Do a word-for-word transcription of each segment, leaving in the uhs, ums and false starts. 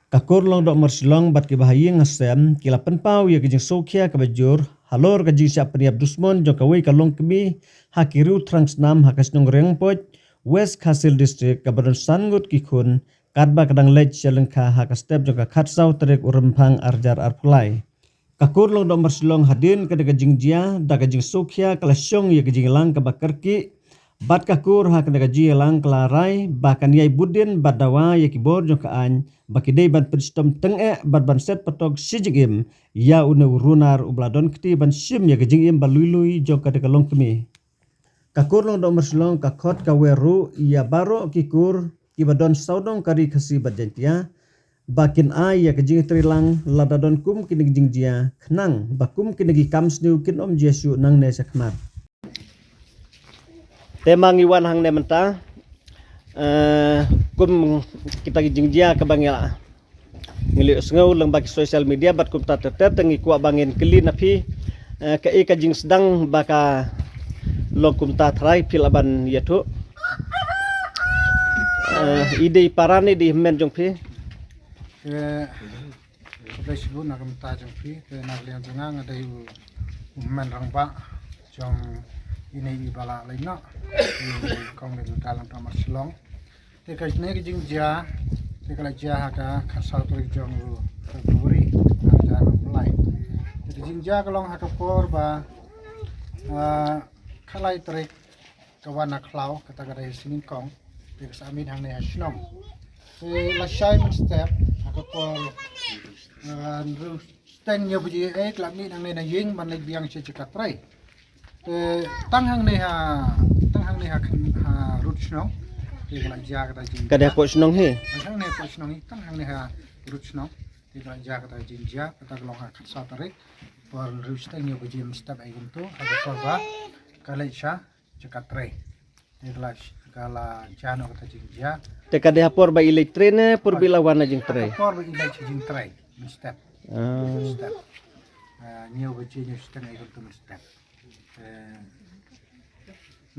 Ka Kur Longdoh Marshillong bad ki bahaïing hasem ki la pynpaw ïa ka jingsngewkhia kaba jur halor ka jingshah pynïap dusmon jong kawei ka longkmie ha ki riew thrang snam ha ka shnong Riangpoj, West Khasi Hills District, kaba don san ngut ki khun, katba ka dang leit sha lyngkha ha ka step jong ka khatsaw tarik u Rymphang arhajar arphew lai. Ka Kur Longdoh Marshillong hadien kane ka jingjia da ka jingsngewkhia ka la shong ïa ka jingïalang kaba kyrkieh, bad ka kur ha kane ka jingïalang ka la rai ba kan ïai bud dien bad dawa ïa ki bor jong ka aiñ ba ki dei ban pynshitom tyngeh bad ban set patok shi jingim ïa une u runar uba la don kti ban shim ïa ka jingim ba lui lui jong kane ka longkmie. Ka Kur Longdoh Marshillong ka khot kawei ruh ïa baroh ki kur kiba don sawdong ka Ri Khasi bad Jaiñtia ba kin ai ïa ka jingtreilang lada don kum kine ki jingjia, khnang ba kum kine ki kam sniew kin ym jia shuh nangne shakhmat. Te ma ngi wan hangne mynta, eh, kum kita ki jingjia kaba ngi la, ngi la ïohsngew lyngba ki social media bad kumta ter ter, te ngi kwah ba ngin kylli na phi, eh, kaei ka jingsdang ba ka long kumta, tharai phi lah ban ïathuh. Eh, i dei para ne i dei hynmen jong phi? Eh, khublei shibun na ka bynta jong phi. Te na ka liang jong nga, nga dei u, u hynmen rangbah jong ine iba la leit noh, i Kong Lynda Longdoh Marshillong. Te kane ka jingjia te ka la jia ha ka khatsaw tarik jong u February, ha ka jia ka Blai. Te ka jingjia ka long ha ka por ba, ah, khatlai tarik ka wan na khlaw, kata ka dei ha Sngi Nyngkong, te ka sa mih hangne ha shnong. Te la shai mynstep ha ka por, ah, hynriew shiteng hynñiew baje, eh, ka la mih hangne na ïing ban leit biang sha jaka trei. Te tang hangne ha, tang hangne ha, ha rud shnong te ka la jia kata ka jing. Ka dei hapoh shnong hi? Tang hangne hapoh shnong hi, tang hangne ha rud shnong te ka la jia kata ka jingjia, kata ka long ha khatsaw tarik, por hynriew shiteng hynñiew baje mynstep, eh, kumto, ha ka por ba ka leit sha jaka trei. Te ka la, ka la jia noh kata ka jingjia. Te ka dei ha por ba i leit trei ne por ba i la wan na jingtrei? Ha ka por ba i leit sha jingtrei mynstep. Ah. Mynstep. Ah, hynñiew baje, hynñiew shiteng, eh, kumto mynstep. Eh,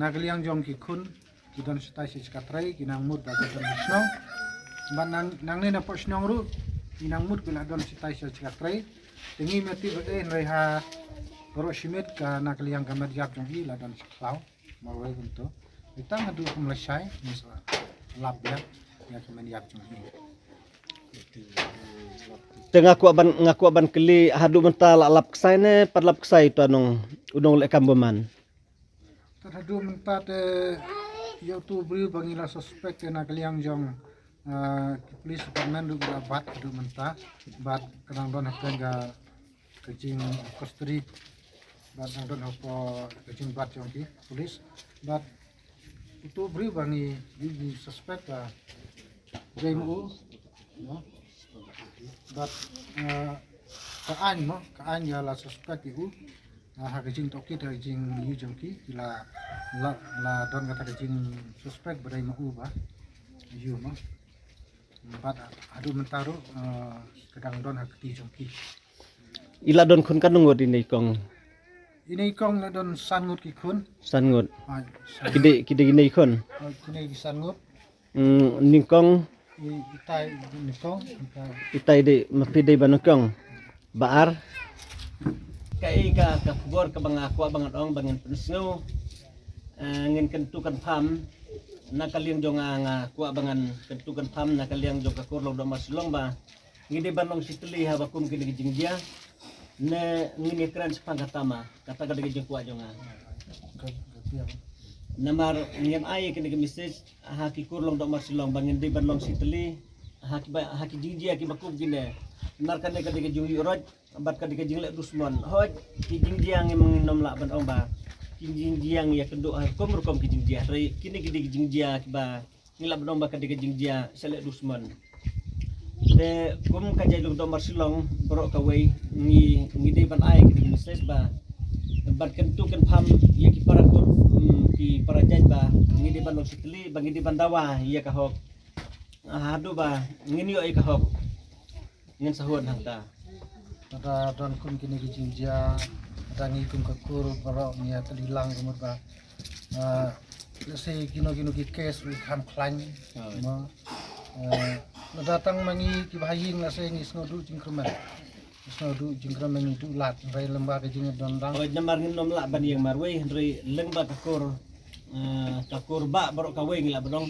na ka liang jong ki khun ki don shatai sha jaka trei, ki nang mut ba ki don ha shnong. Bad nang, nangne napoh shnong ruh ki nang mut ki la don shatai sha jaka trei. Te ngim tip ba eh, hynrei ha baroh shi miet ka, na ka liang ka met ïap jong i la don sha khlaw marwei kumto. Te tang haduh kum lashai ngi sa lap biang ïa ka met ïap jong i. Te nga kwah ban, nga kwah ban kylli, haduh mynta la lap ksai ne pat lap ksai uta u nong, u nongleh kam bymman? Te haduh mynta te ïa utu u briew ba ngi la suspect te na ka liang jong, ah, ki police department ruh ki la bat haduh mynta. Bad ka dang don hapdeng ka, ka jing custody, bad dang don hapoh ka jingbat jong ki police. Bad utu u briew ba ngi, ngi, ngi suspect ba dei ma u, no? Bad, eh, ka aiñ mo, ka aiñ ïa la suspect ïa u. Ah, ha ka jingtohkit, ha ka jingïohi jong ki, ki la, la, la don kata ka jingsuspect ba dei ma u ba ïoh mo. Bad haduh mynta ruh, eh, ka dang don ha kti jong ki. I la don khun katno ngut ine i kong? Ine i kong la don san ngut ki khun. San ngut. Ai, san. Ki dei, ki dei ine i khun? Ai, kine ki san ngut. Hmm, nyngkong. I, itai nyngkong, itai. Itai dei, ma phi dei ba nyngkong. Ba ar. Kaei ka, ka khubor kaba nga kwah ba ngan ong ba ngin pynsngew. Eh, ngin kyntu kynpham na ka liang jong nga, nga kwah ba ngan kyntu kynpham na ka liang jong ka Kur Longdoh Marshillong ba ngi dei ban long shitylli haba kum kine ki jingjia, ne ngin ïakren shaphang kata ma, kata ka dei ka jingkwah jong nga. Namar ngim ai kine ki message ha ki Kur Longdoh Marshillong ba ngin dei ban long shitylli ha ki ba, ha ki jingjia kiba kum kine. Namar kane ka dei ka jingïuhroit bad ka dei ka jingleh dusmon. Hooid, ki jingjia ngim, ngim lah ban ong ba ki jingjia ngi ïakynduh ha rukom rukom ki jingjia. Hynrei kine ki dei ki jingjia kiba ngi lah ban ong ba ka dei ka jingjia sha leh dusmon. Te kum ka jaid Longdoh Marshillong baroh kawei ngi, ngi dei ban ai kine ki message ba, ban kyntu kynpham ïa ki para kur, mm, ki para jait ba ngi dei ban long shitylli, ba ngi dei ban dawa ïa ka hok. Haduh ba ngin ïoh ïa ka hok, ngin sa hun hangta. Lada don kum kine ki jingjia, lada ngi kum ka kur baroh ngi ïatylli lang ka mut ba, ah, let's say kino kino ki case ruh kham khlaiñ, ah, mo, ah, Lada tang ma ngi kiba ha ïing la se ngi sngewduh jingkyrmen. Sngewduh jingkyrmen ngi duh lad hynrei lyngba ka jingdon dang. Hooid, namar ngin ym lah ban ïeng marwei hynrei lyngba ka kur, eh, ka kur ba baroh kawei ngi lah ban ong.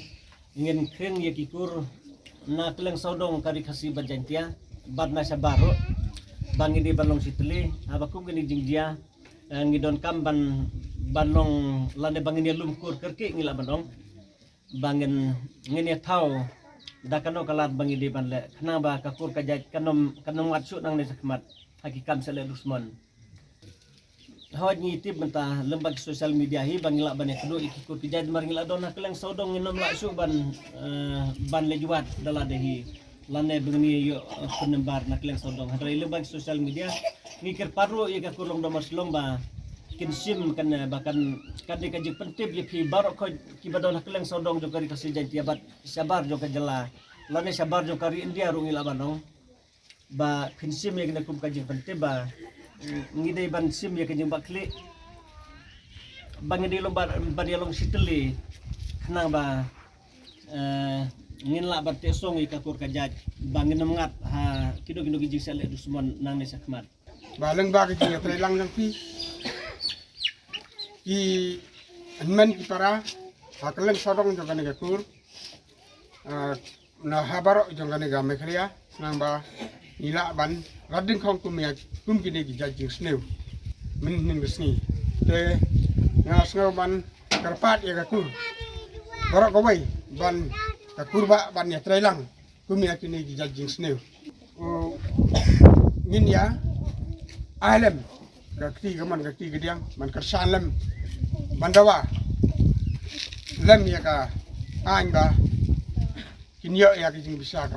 Ngin khring ïa ki kur na kylleng sawdong ka Ri Khasi bad Jaintia bad na shabar ruh. Ba ngi dei ban long shi tylli haba kum kine jingjia, eh, ngi donkam ban, ban long lane ba ngin ïalum kur kyrkieh ngi lah ban ong. Ba ngin, ngin ïa thaw da kano ka lad ba ngi dei ban leh khnang ba ka kur ka jait kan ym, kan ym ngat shuh nangne shakhmat ha ki kam sha leh dusmon. Hooid, ngi tip mynta lyngba ki social media hi ba ngi lah ban ïakynduh ïa ki kur ki jait namar ngi lah don ha kylleng sawdong, ngin ym lah shuh ban, eh, ban leit wad da lade hi. Lane ba ngin ïoh, eh, phone number na kylleng sawdong. Hynrei lyngba ki social media ngi kyrpad ruh ïa ka kur Lyngdoh Marshillong ba kin shim kan, eh, ba kan, kan dei ka jingpyntip ïa phi baroh khoit kiba don ha kylleng sawdong jong ka Ri Khasi Jaintia bad shabar jong ka jylla lane shabar jong ka ri India ruh ngi lah ban ong. Ba phin shim ïa kane kum ka jingpyntip ba, mm, ngi dei ban shim ïa ka jingbakla ba ngi dei long ba, ba dei long shi tylli khnang ba, eh, ngin lah ban teh song ïa ka kur ka jait ba ngin ym ngat ha kino kino ki jingshah leh dusmon nangne shakhmat. Ba lyngba ka jingïatreilang jong phi, ki hynmen ki para ha kylleng sawdong jong kane ka kur, ah, na ha baroh jong kane ka Meghalaya, khnang ba ngi lah ban rat dyngkhong kum ïa, kum kine ki jait jingsniew mynhynnin ka sngi. Te nga sngew ban kyrpad ïa ka kur baroh kawei ban, ka kur ba ban ïatreilang kum ïa kine ki jait jingsniew. U, ngin ïa ai lem ka kti kamon ka kti kadiang ban kyrshan lem ban dawa lem ïa ka aiñ ba kin ïoh ïa ka jingbishar ka.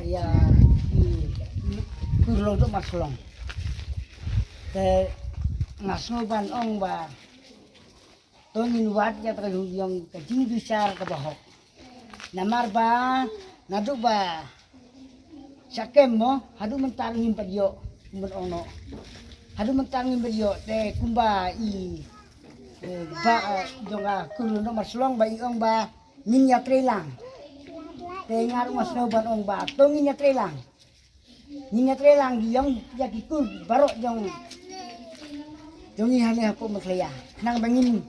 Ïa ki, ki, kur Lyngdoh Marshillong. Te nga sngew ban ong ba to ngin wad ïa ka, ïa ka jingbishar kaba hok. Namar ba naduh ba shah kem mo haduh mynta ngim pat ïoh, ngim pat ong noh. Haduh mynta ngim pat ïoh te kumba i, eh, ba, eh, jong ka kur Lyngdoh Marshillong ba i ong ba ngin ïatreilang. Te nga ruh nga sngew ban ong ba to ngin ïatreilang. Ngin ïatreilang ïa ki, ïa ki kur baroh jong, jong ngi hangne hapoh Meghalaya. Khnang ba ngin,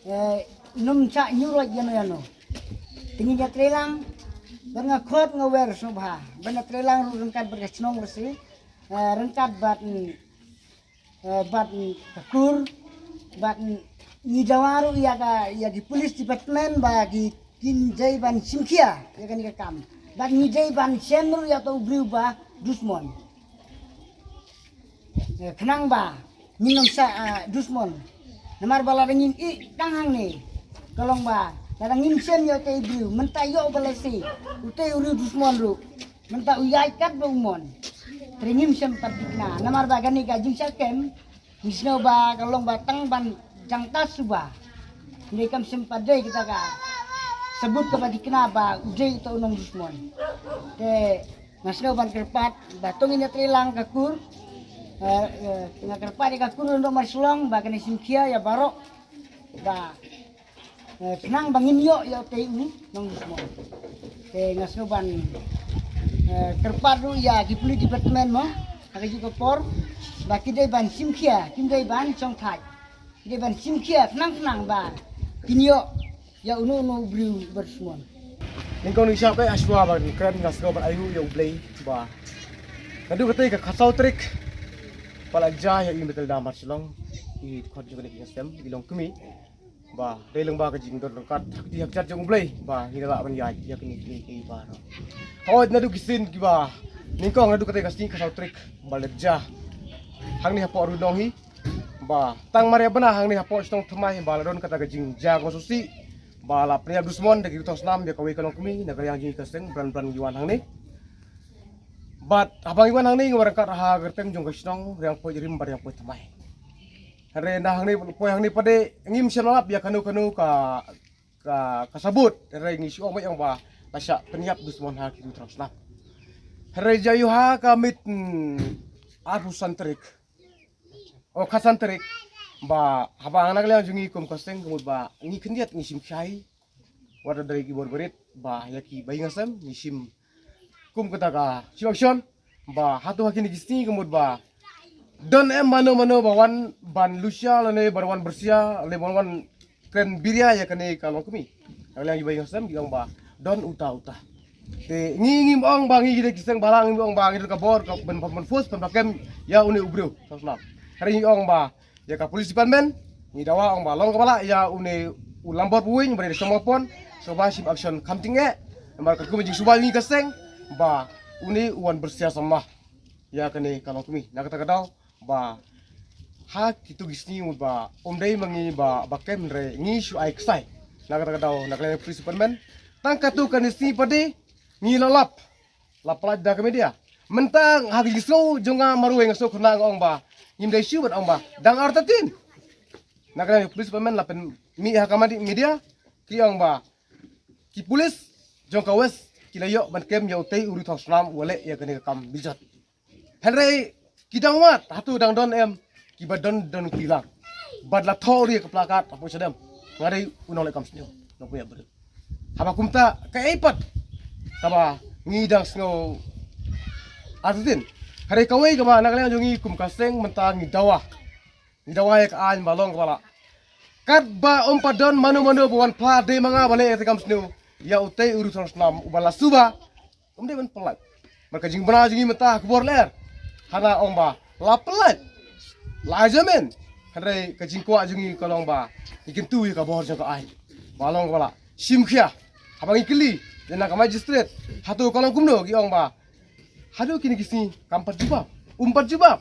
eh, ym shah ñiuh roit ïano ïano. Te ngin ïatreilang, bad nga khot nga wer sngewbha ban ïatreilang ruh ryngkat bad ka shnong Rasi, eh, ryngkat bad, mm, eh, bad, mm, ka kur, bad, mm, ngi dawa ruh ïa ka, ïa ki police department ba ki, kin dei ban shim khia ïa kane ka kam. Bad ngi dei ban shem ruh ïa uto u briew ba dusmon. Eh, khnang ba ngin ym shah, eh, dusmon. Namar ba lada ngin ïeh tang hangne ka long ba lada ngim shem ïa utei u briew, mynta ïoh ba lehse utei u briew dusmon ruh. Mynta u ïaid katba u mon. Te ngim shym pat thikna namar ba kane ka jingshah kem ngi sngew ba ka long ba tang ban jangta suba. Ngi kam shym pat dei kita ka sabut kaba thikna ba u dei uto u nongdusmon. Te nga sngew ban kyrpad ba to ngin ïatreilang ka kur. Eh, eh, nga kyrpad ïa ka kur Lyngdoh Marshillong ba kan shim khia ïa baroh ba Eh, khnang ba ngin ïoh ïa utei u nongdusmon. Te nga sngew ban, eh, kyrpad ruh ïa ki police department mo ha kajuh ka por ba ki dei ban shim khia, kim dei ban shong thait. Ki dei ban shim khia khnang khnang ba kin ïoh ïa uno uno u briew ba dusmon. Nyngkong nyngshap eh, hashwa ban kren nga sngew ban ai nguh ïa U Blei ba naduh katei ka khatsaw tarik ba la jia ïa i Matilda Marshillong, i dkhot jong kane ka ïing stem, i longkmie. Ba dei lyngba ka jingdon ryngkat ha kti ha kjat jong U Blei ba ngi la lah ban ïaid ïa kine kine ki baroh. Hooid, naduh ki sien kiba nyngkong, naduh katei ka sngi khatsaw tarik ba la jia hangne hapoh Rudong hi, ba tang mar ïa bna hangne hapoh shnong Thymmai ba la don kata ka jingjia kong sngewsih ba la pynïap dusmon da ki riew thongsnam ïa kawei ka longkmie na ka liang jong ngi ka seng. Bran bran ngi wan hangne. Bad haba ngi wan hangne ngi wan ryngkat ha kyrteng jong ka shnong Riangpoi Rim bad Riangpoi Thymmai. Hynrei na hangne, poi hangne pat de ngim shym la lap ïa kano kano ka, ka, ka sabut. Hynrei ngi shu ong beit ong ba la shah pynïap dusmon ha ki riew thongsnam. Hynrei jia ïa u ha ka miet, mm, arphew san tarik, o, khatsan tarik, ba haba nga na ka liang jong ngi kum ka seng ka mut ba ngi khyndiat ngi shim khia hi. Wat la dei ki bor barit ba ïa ki ba ïing hasem ngi shim kum kata ka chief action ba hato ha kine ki sngi ka mut ba don em mano mano ba wan ban lushia lane ba wan bersia lane ba wan kren biria ïa kane ka longkmie. Ka liang ïa ba ïa sem ki ong ba don uta uta. Te ngi ngim ong ba ngi ki dei ki seng balang, ngim ong ba ngi dei ka bor ka ban ban force ban ba kem ïa une u briew. Sa snap. Hynrei ngi ong ba ïa ka police department ngi dawa ong ba long kaba lah ïa une u Lambor Pawing ba dei song pon, shuwa shim action kham tyngeh. Namar ka kum jingshuwa ngi ka seng ba une u wan bersia samla ïa kane ka longkmie. Na kata ka daw ba ha kitu ki sngi mut ba um dei ma ngi ba ba kem, hynrei ngi shu ai ksai. Na kata ka daw na ka liang police department tang katu kane sngi pat de ngi la lap, la pynlait da ka media. Mynta ha ki sngew jong nga marwei nga sngew khynnah nga ong ba ngim dei shuh ban ong ba dang artatien. Na ka liang police department la pynmih ha ka media ki ong ba ki police jong ka West ki la ïoh ban kem ïa utei u Ri Thongsnam u leh ïa kane ka kam bijot. Hynrei ki dang wad hato dang don em kiba don don ki lang. Bad la thoh ri ka plakat hapoh shadem. Nga dei u nongleh kam sniew, nongpoi ïa briew. Haba kumta kaei pat kaba ngi dang sngew artatien. Hynrei kawei kaba na ka liang jong ngi kum ka seng mynta ngi dawa. Ngi dawa ïa ka aiñ ba long kaba lah. Katba um pat don mano mano ba wan phla dei ma nga ba leh ïa ka kam sniew ïa utei u Ri Thongsnam uba la suba. Um dei ban pynlait. Namar ka jingbna jong ngi mynta ha ka bor lyer hana ong ba la pynlait, la jamin. Hynrei ka jingkwah jong ngi ka long ba ngi kyntu ïa ka bor jong ka aiñ ba long kaba lah. Shim khia haba ngi kylli ïa na ka magistrate hato ka long kumno, ki ong ba haduh kine ki sngi kam pat jubab, um pat jubab.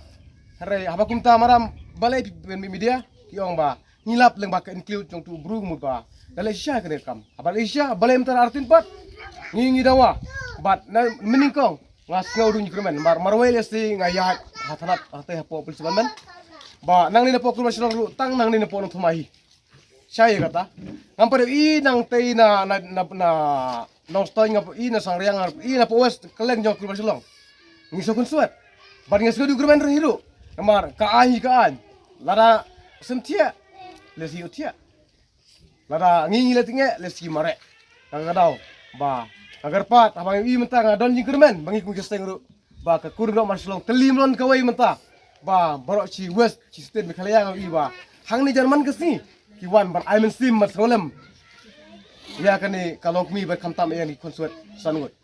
Hynrei haba kumta maram balei phi ban mih media, ki ong ba ngi lap lyngba ka include jong utu u briew mut ba da leh shisha kane ka kam. Haba leh shisha balei mynta artatien pat. Ngi ngi dawa bad na mynnyngkong nga sngew ruh ngi kyrmen mar marwei lehse nga ïaid ha thanat hatei hapoh police department. Ba nangne napoh Court Martial Law ruh tang nangne napoh Nongthymmai hi. Shai ïa kata. Ngam pat ïohi nangtei na na na na Nongstoiñ, ngam pat ïohi na Sangriang, ngam pat ïohi napoh West kylleng jong Court Martial Law. Ngi sngewkhunswet bad ngi sngew dei u kyrmen ruh hi ruh. Namar ka aiñ hi ka aiñ. Lada sngewthiah lehse ïohthiah. Lada ngi ngi leh tyngeh lehse mareh. Ka ka daw ba ka kyrpad haba ngi ïohi mynta nga don jingkyrmen ba ngi kum ki seng ruh ba ka Court of Martial Law tylli mlien kawei mynta ba baroh shi West, shi state Meghalaya nga ïohi ba hangne jan man ka sngi ki wan ban ai mynsiem ban sngewlem ïa kane ka longkmie bad khamtam ïa ngi khunswet san ngut.